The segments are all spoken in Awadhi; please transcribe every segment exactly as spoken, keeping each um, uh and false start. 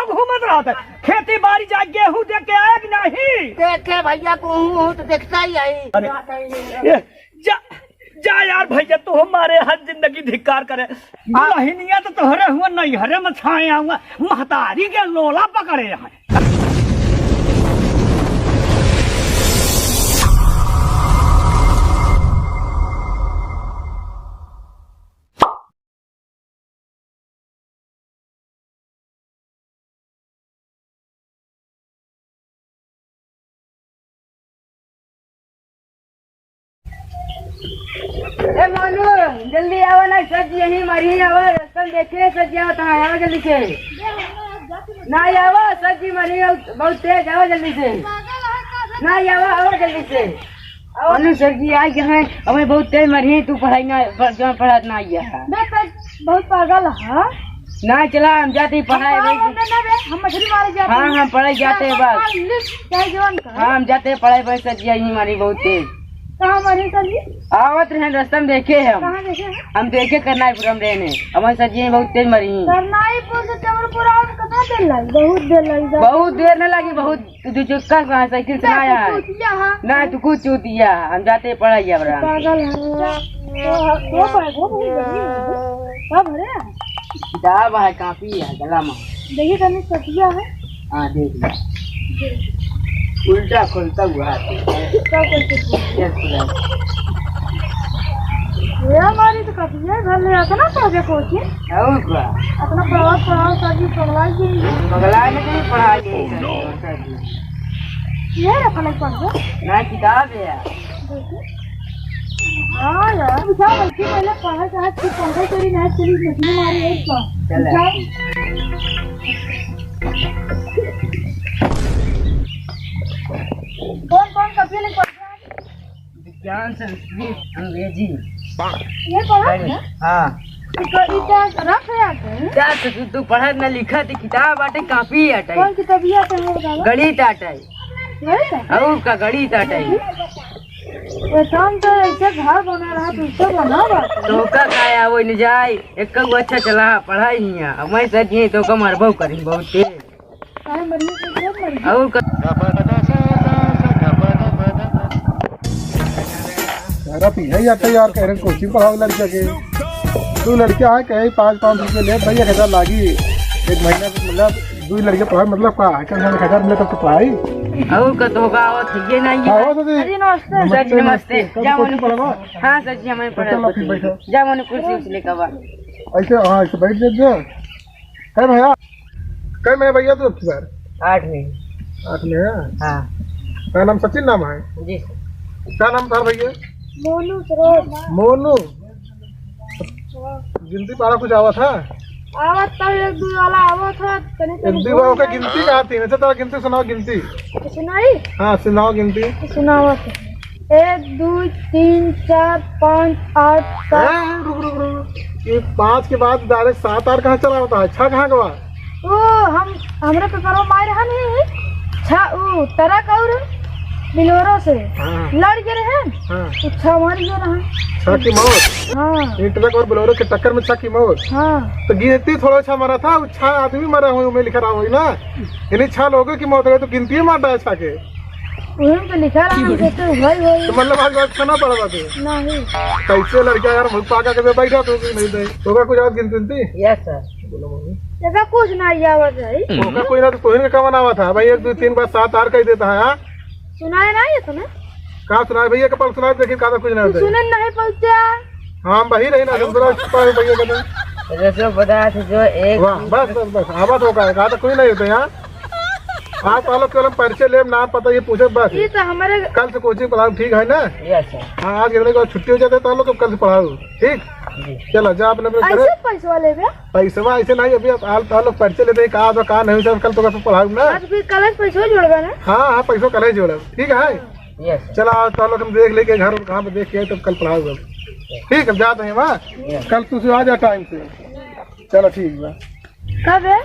तू मत रहा था। खेती बाड़ी जा गेहूं देख के आया कि नहीं? देखे भैया, गेहूं हो तो देखता ही आई। अरे, ये, जा, जा यार भैया, तू हमारे हर जिंदगी धिक्कार करे। दुल्हनिया तो तोहरे हुआ नैहरे में छाए हुआ, महतारी के लोला पकड़े हैं। ए मोनू, जल्दी आवा ना, सर जी यहीं मरी आवा, रस्ता में देखे सर जी आवत हैं, आवा जल्दी से। ना आवा, सर जी मरी बहुत तेज, आवा जल्दी से। ना आवा, आवा जल्दी से। अनु सर जी आ गए हैं, हमें बहुत तेज मरी, तू पढ़ाई ना, पढ़-, जो पढ़ात ना आइया है। बे, बे, बहुत पागल है। ना चला, हम जाते ही पढ़ाई हम भाई। ना, ना, बे, हम मछली मारे जाते हाँ, हैं। हम पढ़ाई जाते हैं बस। मार, लिख, चाहे जवान कर। हाँ, हम जाते हैं पढ़ाई भाई, सर जी आई हमारी बहुत तेज। कहाँ मरी सर जी? आवत रहे, रास्ता में देखे हम। कहाँ देखे हैं? हम देखे करनाईपुर हम रहने, हमारे सर जी बहुत तेज मरी। करनाईपुर से चमरपुर आवे में कितना देर लगी? बहुत देर लगी। बहुत देर न लगी, बहुत तू जो चुक्का कहाँ साइकिल से ना आया है? चूतिया है। ना, तू कुछ चूतिया है। हम जाते पढ़ाई अब राम। पागल है। तो, तो पढ़े, वो बहुत बढ़िया है। कब रे? किताब है, कॉपी है, गला में। देखिए, कहीं कटिया है। हाँ, देख लो। उल्टा खोलता हुआ है। क्या खोलते थे? ये खुला। ये हमारी तो कटिया है, घर ले आता ना, पढ़ के कोचिंग। और क्या? अपना पढ़ाओ, पढ़ाओ, सर जी पगला ही गई है। पगला में नहीं पढ़ा के। ये रखा नहीं पढ़ के। ना किताब है यार। देखिए। हाँ यार, बुझा बल्कि पहले पढ़ा चाहे, फिर पढ़े तेरी नहीं चली, मछली मारी है इसका। चल। बुझा। कौन, कौन कॉपी लेके पढ़ रहा है? विज्ञान, संस्कृत, अंग्रेजी। ये पढ़ा है ना? हाँ। तो क-, ई क्या रख है यहाँ पे? क्या तो तू, तू पढ़त ना लिखत, ई किताब आटे, कॉपी आटे। कौन किताबिया आटे है बतावा? गणित आटे। गणित आटे? और का गणित आटे? तो हम तो ऐसे घर बना रहा, तू तो बना बाटे। तो का खाया वो न जाए, एक को अच्छा चला पढ़ाई हिया। अब मैं सर जी तो का मारबो करी बहुत तेज। काहे मरिए से क्यों मरिए? और क- यार, आप यही आते यार, कह रहे हैं कोचिंग पढ़ाओ लड़के के। दो लड़के आए, कहे पाँच पाँच रुपये ले, भाई, एक हजार लागी। एक महीना में, मतलब, दो लड़के पढ़ाओ, मतलब, का है, कम से कम एक हजार मिले तब तो पढ़ाई। और का तो होगा, और ठीक है ना, ये हाँ, वो तो जी। अरे, नमस्ते। सर जी, नमस्ते। नमस्ते। कब जाओ, कोचिंग मने पढ़ावा? हाँ, सर जी, हमें तो पढ़ा चलो, फिर कोचिंग। बैठो। जाओ, मने कुर्सी उर्सी लेकर आवा। ऐसे, हाँ, ऐसे बैठ जाओ। है भैया? कै में है भैया तू अबकी बार? आठ में। आठ में है? हाँ। का नाम सचिन नाम है? जी। का नाम था भैया? मोनू सरोज। मोनू। गिनती पारा कुछ आवा था? आवा था, एक दो वाला आवा था, तनी तनी एक दो वाला का गिनती का आती है, अच्छा, तेरा गिनती सुनाओ, गिनती। सुनाई? हाँ, सुनाओ गिनती। सुनावा था। एक, दो, तीन, चार, पाँच, आठ, सात। हाँ, रुक, रुक, रुक। ये पाँच के बाद direct सात आठ कहाँ चला होता है? छह कहाँ गवा? ओ, हम, हमरे पेपरवा मार रहा नहीं। छह, उ, ट्रक और बिलोरो से हाँ। लड़ गए रहे। हाँ। तो छह मर गए रहे। छह की मौत? हाँ। ये ट्रक और बिलोरो के टक्कर में छह की मौत? हाँ। तो गिनती थोड़ा छह मरा था, वो छह आदमी मरा हुए, उनमें लिखा रहा हुई ना। यानी छह लोगों की मौत हो गई, तो गिनती मार डाला छह के। उहे में तो लिखा रहा, हम सोचे वही, वही। तो मतलब आज बात सुना पड़ा बात है? नहीं। कैसे लड़का यार, मुँह पाका के बैठा तो भी नहीं दे। तो का कुछ याद गिनती गिनती? Yes sir। बोलो मम्मी। ऐसा कुछ नहीं आवत है। तो का कोई ना, तो तोहिन का कवन आवत है? भाई एक दो तीन बार सात आठ कह देता है, हाँ? सुनाए ना ये तुम्हें? का सुनाए भैया, कपाल सुनाए, लेकिन का तो कुछ नहीं होता है। सुने नहीं पहुँचा। हाँ, हम वही रही ना, हम थोड़ा छुपा है भैया का तो। जैसे पता है जो एक वाह, बस, बस, बस, आवाज होगा, का तो कोई नहीं होता यहाँ। आज तालो केवल हम परिचय लेब, नाम पता ये पूछे बस। ये तो हमारे कल से कोचिंग पढ़ाओ, ठीक है ना? Yes sir। हाँ, आज के दिन के बाद छुट्टी हो जाते तालो, तो कल से पढ़ाओ, ठीक? जी। चलो, जा अपने, अपने ऐसे करे। पैसवा लेबे? पैसवा ऐसे नहीं, अभी आप आल, तालो परिचय लेते हैं, कहाँ तो कहाँ नहीं, सब कल तो कल से पढ़ाओ ना। आज भी कल से पैसवा जोड़बा ना? हाँ, हाँ, पैसवा कल ही जोड़ब, ठीक है? Yes sir। चलो, आज तालो हम देख लेके घर और कहाँ पे देख के आए, तब कल पढ़ाओ अब। ठीक, अब जाते हैं, वाह। Yes। कल तुझे आ जा टाइम से। चलो, ठीक बा। कब है?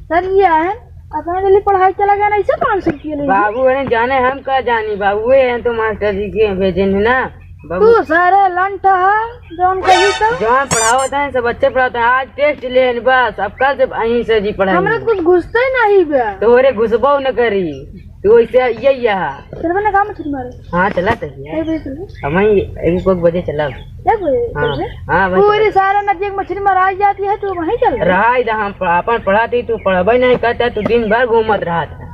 सर जी आए हैं, अपना जल्दी पढ़ाई चला गया ना, इसे पाँच सौ रुपये ले लीजिए। बाबू, अरे जाने हम का जानी बाबू, ये हैं तो मास्टर जी के भेजे हैं ना। बाबू। तू सारे लंठ है, जौन कही तो। जौन पढ़ावत हैं, सब अच्छे पढ़ावत हैं। आज टेस्ट लेन बस, अब कल से अहीं से जी पढ़ाई। हमरा तो कुछ घुसते ही नहीं बे। तोहरे घुसबो न करी, तू ऐसे ये यहाँ। चल बना काम मछली मारे। हाँ, चला तो ये। ए, बे, चल। हम ही एक, एक बजे चला। एक बजे? हाँ, चल बे। हाँ, मैं पूरी चला। सारे नदी में मछली मराई जाती है, तू वहीं चल। रहा इधर, हम प-, अपन पढ़ाती, तू पढ़बे नहीं करता, तू दिन भर घूमत रहता।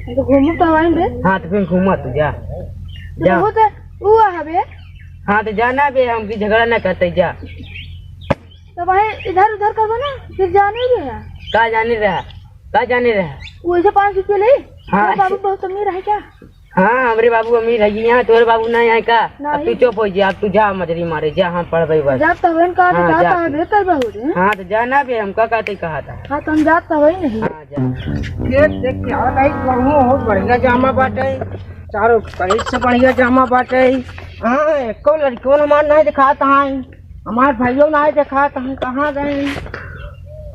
तो घूमत तो हवाई बे। हाँ, तो फिर घूमत तू जा। तो जा। बहुत है, वो हवे। हाँ, तो जाना बे, हम भी झगड़ा ना करते, जा। तो भाई, इधर उधर करबो ना, फिर जाने ही रहा। का जाने रहा? का जाने रहा? वो ऐसे पाँच सौ रुपये ले। हाँ। तेरे बाबू बहुत अमीर है क्या? हाँ, हमरे बाबू अमीर है यहाँ, तोरे बाबू नहीं है का? अब तू नहीं। चुप हो जा, अब तू जा मजरी मारे, जा, हम पढ़बे बस। जात हवन का, हाँ, जात जा। हवे, बेहतर बहुत है। हाँ, तो जाना बे, हम का कहते कहा था। हाँ, तो हम जात हवे नहीं। हाँ, जा। ये देख के आ भाई, कहूँ बहुत बढ़िया जामा बाटे, चारों कहीं से बढ़िया जामा बाटे। हाँ, एको लड़कियों हमार नहीं दिखात हैं, हमार भाइयों नहीं दिखात हैं, कहाँ गए?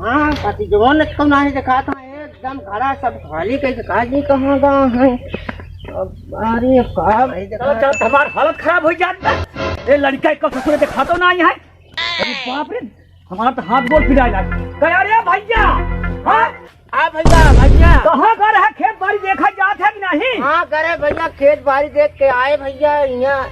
हाँ, पति जवान एको नहीं दिखात हैं, एकदम घरा सब खाली कहीं का जी कहाँ गए हैं? अब अरे का भाई चल, चल, हमार हालत खराब हो जात बा। ए लड़का एको ससुर दिखातो नहीं है। अरे बाप रे, हमार तो हाथ गोड़ पिराए लाग। कहे, "अरे भैया, हाँ? हाँ भैया, भैया। कहाँ घर है, खेत बाड़ी देखा जात है कि नहीं?" हाँ, घर है भैया, खेत बाड़ी देख के आए भैया, यहाँ।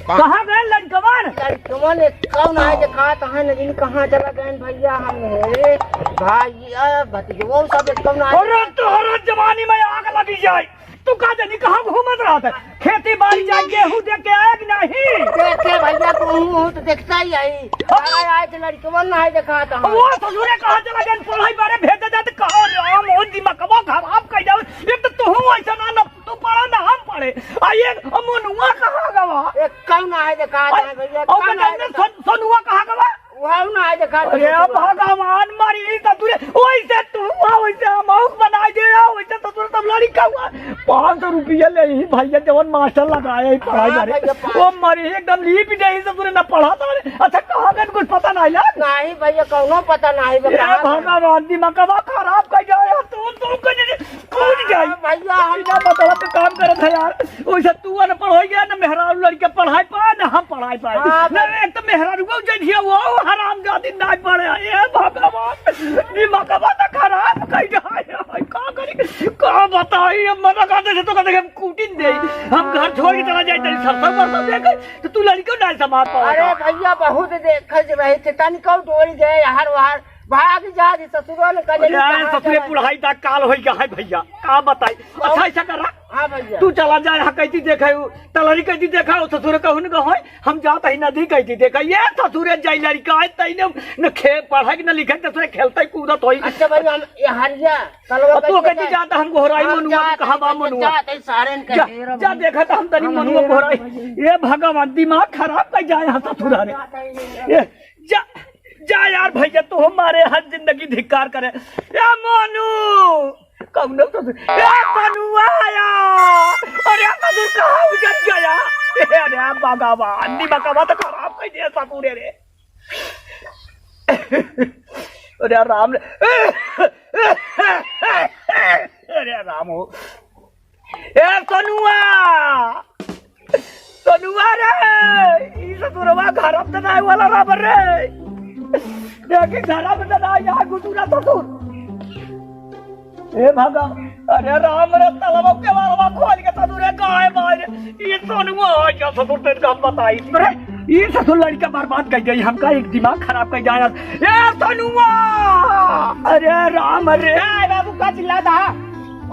कहाँ गए लड़कवन? लड़कवन एक कौन आए देखा, कहाँ नहीं, कहाँ चला गए भैया, हम, हे भैया, भतीजवा सब एक कौन आए। अरे तोहरा जवानी में आग लगी जाए। तू का जानी कहाँ घूमत रहत है? खेती बाड़ी जा गेहूं देख के आए कि नहीं? देखे भैया, तू हूँ तो देखता ही आई। अरे आए तो लड़कवन ना आए देखा था। वो ससुरे कहाँ चला गए? पढ़ाई बारे भेज दे जाते कहाँ रे? हम वो दिमागवा खराब कर जाओ। एक तो तू हूँ ऐसा ना, ना तू पढ़ा ना हम पढ़े। आ ये मनुआ कहाँ गवा? एक कौन आए देखा था भैया? और कौन आए देखा? सोनुआ कहाँ गवा? वहाँ ना आए देखा अरे था। भगवान मरी ससुरे, वैसे तू हुआ, वैसे हम आउक बनाए दे, वैसे ससुर तब लड़ी का हुआ। पाँच सौ रुपया ले ही भैया, जवन मास्टर लगाए ही पढ़ाई हाँ करे। भैया, पाँच ओ मरी एकदम लीप दे ही ससुरे ना पढ़ा था। अच्छा, कहाँ गए कुछ पता नहीं लग? नहीं भैया, कौनो पता नहीं बा, ए कहाँ गए? भगवान, दिमागवा खराब कर जाए यार, तू, तू कर दे, कूद जाए। हाँ भैया, हम इतना मतलब तो काम करत है यार, वैसे तू अनपढ़ हो गया ना, मेहरारू लड़के पढ़ाई पाए ना हम पढ़ाई पाए। हाँ, ना, एक तो मेहरारू को जइसे वो हरामजादी ना पढ़े। ए भगवान, दिमागवा तो खराब कइ जाए। का करी, का बताई, अब मना कर दे तो कहते हम कूटिन दे। हम घर छोड़ के चला जाए, तेरी सरसों बरसों दे गए, तो तू लड़कियों ना समाज पावे अरे का। भैया, बहुत देख रहे थे, तनिको डोरी गए, हर वहर भाग जा जी, ससुरो ने कहे अरे नहीं, कहाँ ससुरे चला? बुढ़ाई दा काल होई गया है भैया, का बताई। अच्छा, ऐसा करा, हाँ भैया। तू चला जा, यहाँ कैसी देखे हो, तलरी कैसी देखा हो, ससुर कहूँ न कहो, हम जात ही नदी कैसी देखा, ये ससुरे जाई लड़का है, तई ने न खे-, पढ़े के न लिखे, ससुरे खेलते कूदत होई। अच्छा भाई, हम ये हरिया, तलवा और तू कैसी कैसी देखा? जाता, हम गोहराई हम मनुआ, जात कहाँ ही बा कैसे मनुआ? जात ही सारे इनके जा, ढेर जा भाई। देखा था हम तनी हम मनुआ ढेर गोहराई। भाई। ये भगवान, दिमाग खराब कर जाए यहाँ ससुरा ने। ये जा, जा यार भैया, तू हमारे हर जिंदगी धिक्कार करे। ए मोनू, कौनो तो, ए मनुआ आया। अरे ससुर कहाँ उजड़ गया? अरे भगवान, दिमागवा तो खराब कर दिया ससुरे रे। अरे राम रे। अरे राम हो। ए सोनुआ, सोनुआ रे, ई ससुरवा घर में तो नहीं वाला रहा रे। देखी घर में तो नहीं, यहाँ घुसुरा ससुर। ए भागा, अरे राम रे, तलवा के बारवा खोल के ससुरे गाय बाय रे। ई सोनुआ आ गया ससुर, तेरे का हम बताई। अरे, ई ससुर लड़का बर्बाद कर गई, हमका एक दिमाग खराब कर जाए। ए सोनुआ, अरे राम रे। ए बाबू का चिल्लाता?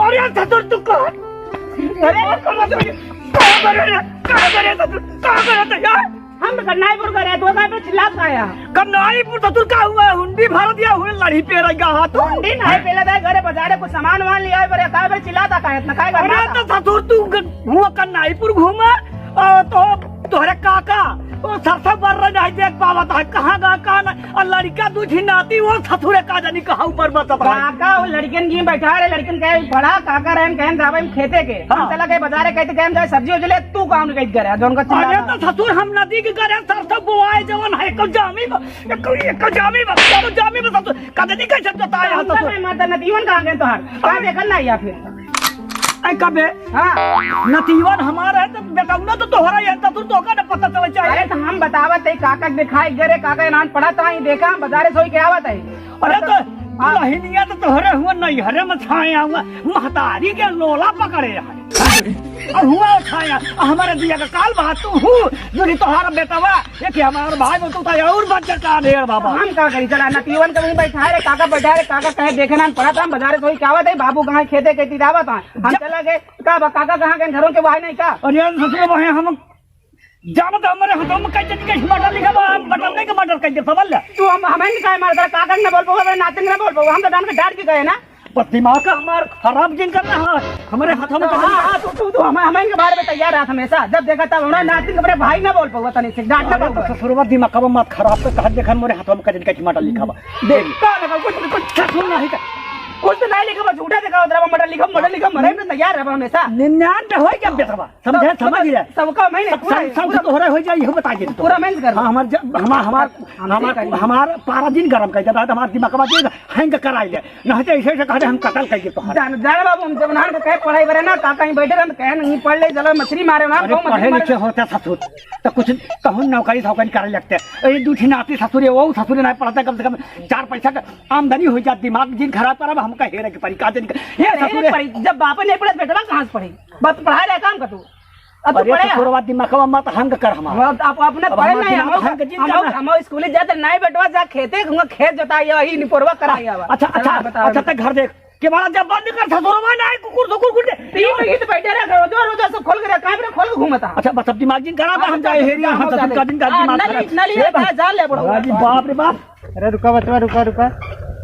अरे ससुर तू कहाँ अरे! का करे रे? का करे रे? ससुर, का करे रे यार? हम तो कन्नाईपुर करे, तो का पे चिल्लात का है? कन्नाईपुर ससुर का हुआ है? हुंडी भर दिया हुए लड़ी पे रह गया हाथ। हुंडी नहीं, पहले तो घरे बाजारे कुछ सामान वामान लिया है, पर का पे चिल्लाता का है? इतना का अरे करना तो था? ससुर तू ग-, हुआ कन्नाईपुर घूमा, और तो तोहरे काका, वो सरसों बर रहे नहीं देख पावत है, कहाँ गा, कहाँ ना। और लड़का दू झिन नाती, वो ससुरे का जानी कहाँ ऊपर बसत रहा। काका, वो लड़कन की बैठा रहे, लड़कन कहे, "पढ़ा, काका रहन, कहन जावे हम खेते के।" हम हाँ। चला गए बाजारे, कहते गए हम जाए सब्जी उजले, तू काम नहीं कहते करे, जो उनका चिल्ला अरे रहा। तो ससुर हम नदी के करे, सरसों बोआए जवन है, एको जामी बा, एको, एको जामी बा, एको जामी बा ससुर, कदनी कैसे बताए हम हमका ससुर? नहीं मारता, नदियों कहाँ गए तोहार? कहाँ देखल ना या फिर? ऐ कबे? हाँ। नतीवन हमार है तो बेटौना तो तोहरा है, तो तू तोका न पता चले चाहे। अरे तो हम बतावत है, काका के दिखाई गए रे, काका नान पढ़ा था, ही देखा, हम बाजारे से होई के आवत है। अरे तो हाँ। बहिनिया तो तोहरे हुआ नहीं, हरे में छाया हुआ, महतारी के लोला पकड़े है। और हुआ छाया, हमारे दिया का काल बात तू हूँ, जो कि तोहरा बेटवा, ये कि हमार भाई वो तो था और बच्चा का ढेर बाबा। हम का करी, चला नतीवन के वहीं बैठा रे, काका बैठा रे, काका कहे देखे नान पढ़ा था, हम बाजारे से होई के आवत है, बाबू कहाँ खेते के तिरावत है, हम जा- चला गए। का बा, काका कहाँ गए? घरों के बाहर नहीं का? अरे यार, ससुर बाहर हम जानत हमरे हाथों में कई जन के मटर लिखा बा, हम बटन नहीं के मटर कई दे, समझ ले। तू हम, हमें नहीं काहे मारता, काका के ना बोल पाऊ, अपने नातिन के ना बोल पाऊ, हम तो डांट के डांट के गए ना। बस दिमाग का हमार खराब जिन करना है, हमारे हाथों में तो कदम हाँ, हाँ, तू, तू, तू हमें, हमें इनके बारे में तैयार रहा हमेशा, जब देखा तब हमारा नातिन के अपने भाई ना बोल पाऊ, तने से डांट ना अरे पाऊ। तो ससुरवा दिमाग का मत खराब कर, कहा देखा मोरे हाथों में कजन का मटर लिखा बा। देख, का लगा, कुछ, कुछ ससुर नहीं कर। कुछ तो नहीं लिखा बा, झूठा देखा उधर मटर लिखा, मटर लिखा, मरे में तैयार रहा हमेशा। निन्यानवे होई क्या बेटवा? समझे, सब, समझ सब, गया। सबका मैं नहीं, सब, पूरा, सब, सब पूरा, तोहरा हो जाए, यहू बता दे तू। पूरा मैं कर हाँ, हमार ज-, हमार, हमार, हमसे हमार, करिए। हमार पारा दिन गरम कर देता, हमार दिमाग में दिन हैंग कराई ले। नहीं तो ऐसे, ऐसे कह दे, हम कतल कर दे तोहरा। जान, जान बाबू, हम जब नान को कहे पढ़ाई बरे ना, काका ही बैठे रहन, कहे नहीं पढ़ ले, चलो मछली मारे ना, अरे, कहूँ मछली पढ़े मारे। लिखे होते ससुर, तो कुछ कहूँ नौकरी सौकरी करे लगते। ए, दू ठे नाती ससुर है, वो ससुर नहीं पढ़ता, कम से कम चार पैसा का आमदनी हो जात, दिमाग जिन खराब करब, हमका हेरे के परी, का दिन का। ये अरे, ससुर है। परी, जब बापे नहीं पढ़े, बेटवा कहाँ से पढ़े? बस पढ़ाई रहे काम का तू। अब तू अरे पढ़े। ससुरवा दिमागवा मत हंग कर हमार। अब आप अपने अब पढ़े हमार नहीं, दिमाग हम, हंग जिन हम, करना। हम स्कूल जाते नहीं बेटवा, जा खेते, हुआ खेत जोताई, यही निपोरवा कराई अब। अच्छा, अच्छा, चला, बताओ। अच्छा, ते घर देख। के बड़ा जब बंद कर ससुरवा नहीं, कुकुर सुकुर कुटे। तीन महीने तो बैठे रहे, रोजा, रोजा सब खोल के रहे, काम रे खोल के घूमता। अच्छा, बस अब दिमाग जिन खराब, हम जाए हेरी, हम ससुर का दिन का दिमाग खराब। नली, नली है, जा ले बड़ा। अरे बाप रे बाप। अरे रुका बचवा, रुका, रुका।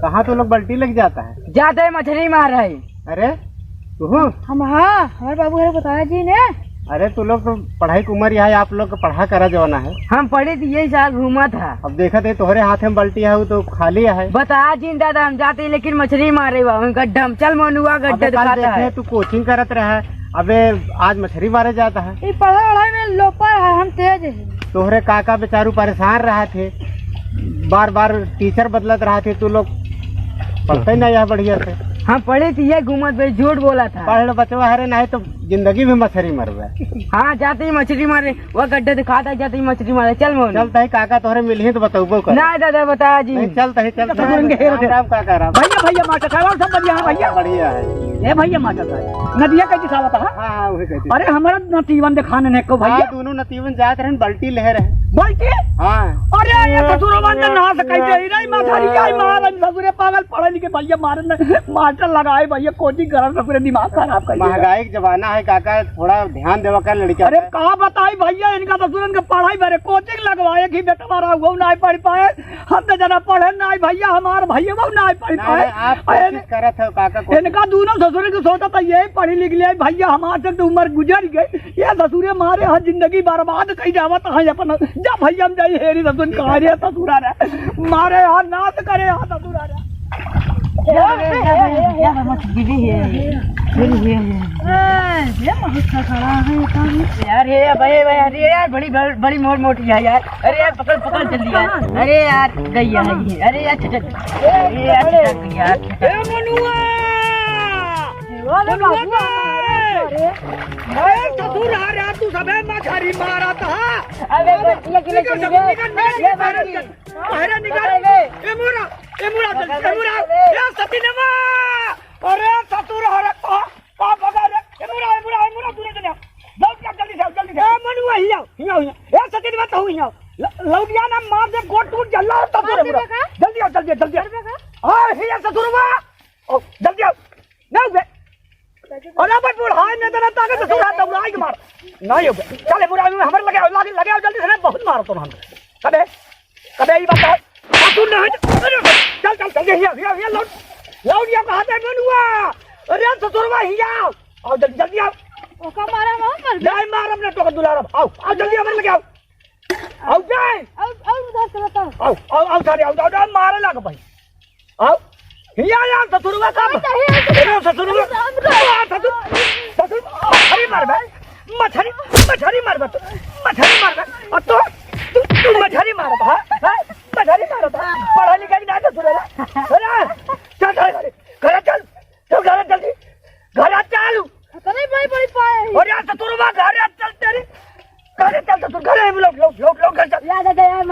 कहाँ तू लोग बाल्टी लेके जाता है? जाते हैं मछली मार रहे। अरे, तू हो? हम, हाँ, हमारे बाबू हरे बताया जी ने। अरे, तू लोग तो पढ़ाई की उम्र यहाँ है, आप लोग को पढ़ा करा जवाना है। हम पढ़े थे, यही साल घूमा था। अब देखा थे, तोहरे हाथ में बाल्टी है, वो तो खाली है। बताया जी ने दादा, हम जाते हैं, लेकिन मछली मारे हुआ, हम गड्ढा में, चल मनुआ, गड्ढा अबे, कल दिखाता देखे है। तू कोचिंग करत रहा है, अबे आज मछली मारे जाता है। ये पढ़ाई वढ़ाई में लोपर है, हम तेज हैं। तोहरे काका बेचारू परेशान रहा थे, बार बार टीचर बदलत रहा थे, तू लोग पढ़ते ना यह बढ़िया से। हम पढ़े थे, ये घूमत भाई झूठ बोला था। पढ़ लो बचवा, हरे नहीं तो जिंदगी में मछली मरबे। हाँ, जाते ही मछली मारे, वो गड्ढे दिखाता है, जाते ही मछली मारे। चल मोहन। चलता है काका तोहरे मिलही तो बतौबो कर। ना दादा, बता जी। नहीं, चलता है, चलता है। राम, राम काका, राम। भैया, भैया, मास्टर साहब, सब बढ़िया है भैया? बढ़िया है। ए भैया, मास्टर साहब, नदिया कैसे सावत है? हाँ, हाँ, वही कैसे। अरे, हमारा नतीवन दिखाने ने को भैया। हाँ, दोनों नतीवन जात रहन, बाल्टी ले रहे। बाल्टी? हाँ। अरे, ये ससुरवा ने नाश कई दे रही, माथारी आई मार, ससुरे पागल, पढ़े लिखे भैया, मारे न, मास्टर लगाए भैया, कोचिंग करा, ससुरे दिमाग खराब कर दिया। महंगाई का जमाना है काका, थोड़ा ध्यान देवा कर लड़का अरे, पे। का बताई भैया, इनका ससुरन के पढ़ाई भरे कोचिंग लगवाए कि बेटा हमारा वो नहीं पढ़ पाए, हम तो जना पढ़े नहीं भैया, हमार भैया वो नहीं पढ़ नहीं, पाए। नहीं, आप अरे, कोशिश करत हो काका, कोशिश। इनका दोनों ससुर के सोचा था, ये पढ़ी लिख ले भैया, हमार से तो उम्र गुजर गई। ये ससुरे मारे हर जिंदगी बर्बाद कई जावत है अपन। जा भैया हम जाई हेरी ससुर कहाँ रे ससुरा रे। मारे हर नाश करे हर ससुरा रे। यार, ये भाई, भाई, अरे यार, बड़ी, बड़ी, बड़ी मोट मोटी है यार। अरे यार, पकड़, पकड़ जल्दी यार। अरे यार, गई है ये। अरे यार, चल, चल। अरे यार, चल, चल, यार, चल। ए मनुआ! मनुआ का? अरे ससुर, अरे तू सबे मछरी मारत हा। अबे, निकल, निकल, निकल, निकल, निकल, निकल। अरे निकल। ए मुरा, ए मुरा, ए मुरा। ए सतीनवा। अरे ससुर, अरे का, का बगा रे? ए मुरा, ए मुरा, ए मुरा, दूर से ना। लौट जा, जल्दी से, जल्दी से। ए मनुआ, हियाँ, हियाँ, हियाँ। ए सतीनवा, तू हियाँ। ल-, लौटिया ना मार दे, गोड़ टूट जा, लौट ससुर, ए मुरा। जल्दी आओ, जल्दी, जल्दी आओ। आ, हियाँ ससुरवा। ओ, जल्दी आओ। ना उबे। अरे भाई, बुढ़ाई में तो ना ताकत, ससुर हाथ दौड़ाई के मार। नहीं हो गया। चल, बुढ़ाई में हमारे लगे आओ, लगे, लगे आओ जल्दी से, बहुत मारो तुम हमको। कबे, कबे ये बताओ। ससुर नहीं, अरे, चल, चल, चल, हिया, हिया, हिया, लौट। लौट, ये कहाँ पे मनुआ? अरे, ससुरवा, हिया। आओ, जल्दी, जल्दी आओ। ओका मारा, हम मर गए। नहीं मारब ना, तो दुलारब। आओ, आओ, जल्दी हमारे लगे आओ। आओ, जाए। आओ, आओ, उधर से बताओ। आओ, आओ, आओ, सारे, आओ, आओ, आओ, मारे लाग भाई। आओ। हिया यार, ससुरवा का। अरे, नहीं, नहीं, अरे, ससुरवा। राम, राम। आ, ससुर, ससुर, मछरी मार बे। मछरी, मछरी मार बे तू। मछरी मार बे। और तू, तू, तू मछरी मार बे, हाँ? हाँ? मछरी मार बे। पढ़ा लिखा कि ना ससुर है? अरे, चल, चल, चल। घर चल। चल, घर जल्दी। घर चल। अरे,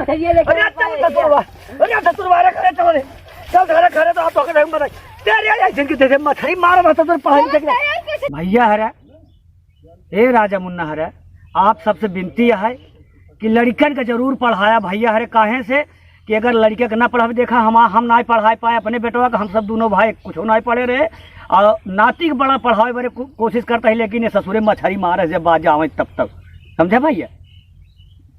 चलिए लेके अरे, आओ, चल, भाई। ससुरवा। अरे, ससुरवा, अरे, घरे चलो रे। चल, घरे, घरे तो आप पकड़ रहे, बताइए। तेरे, अरे, जिनके देखे मछली मारा रहता तो पढ़ाई लिखाई के लिए। भैया हरा, ए राजा मुन्ना हरा, आप सबसे विनती है कि लड़िकन के जरूर पढ़ाया भैया हरे, काहे से कि अगर लड़िके के ना पढ़ावे, देखा, हम, हम ना पढ़ाए पाए अपने बेटवा के, हम सब दोनों भाई कुछ ना पढ़े रहे, और नाती के बड़ा पढ़ावे बरे को-, कोशिश करता है, लेकिन ये ससुरे मछरी मारे से बाज आवे तब तक, समझे भैया?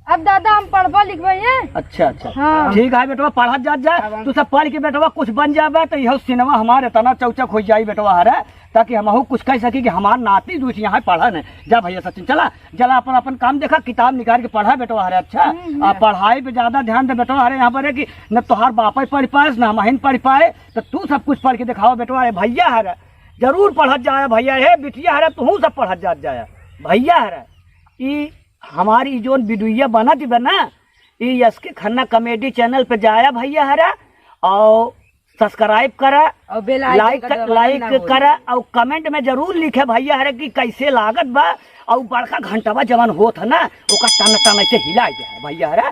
अब दादा हम पढ़बा लिखबा ये। अच्छा, अच्छा। हाँ। ठीक है बेटवा, पढ़त जात जाए, अब हम तू सब पढ़ के बेटवा कुछ बन जाबे, तो यह सिनेमा हमारे तना चौचक हो जाई बेटवा हरे, ताकि हमहू कुछ कह सकी कि हमार नाती जो यहाँ पढ़न है। जा भैया सचिन, चला, चला अपन, अपन काम देखा, किताब निकाल के पढ़ा बेटवा हरे, अच्छा? हम्म, आ, हम्म। पढ़ाई पे ज्यादा ध्यान दे बेटवा हरे, यहाँ पर है कि न तोहार बापे पढ़ पाए, न हमहिन पढ़ पाए, तो तू सब कुछ पढ़ के दिखावा बेटवा हरे, भैया हरे, जरूर पढ़त जाया भैया, हे बिटिया हरे, तू सब पढ़त जात जाया भैया हरे। ई हमारी जोन वीडियो बनत बा ना, ई एस के खन्ना कॉमेडी चैनल पे जाया भैया हरा, और सब्सक्राइब करा, और बेल आइकन लाइक का कर, दबाना लाइक ना भूले। करा, और कमेंट में जरूर लिखे भैया हरा कि कैसे लागत बा, और बड़का घंटवा जवन होत है ना, ओका टन टन ऐसे हिला दे भैया हरा।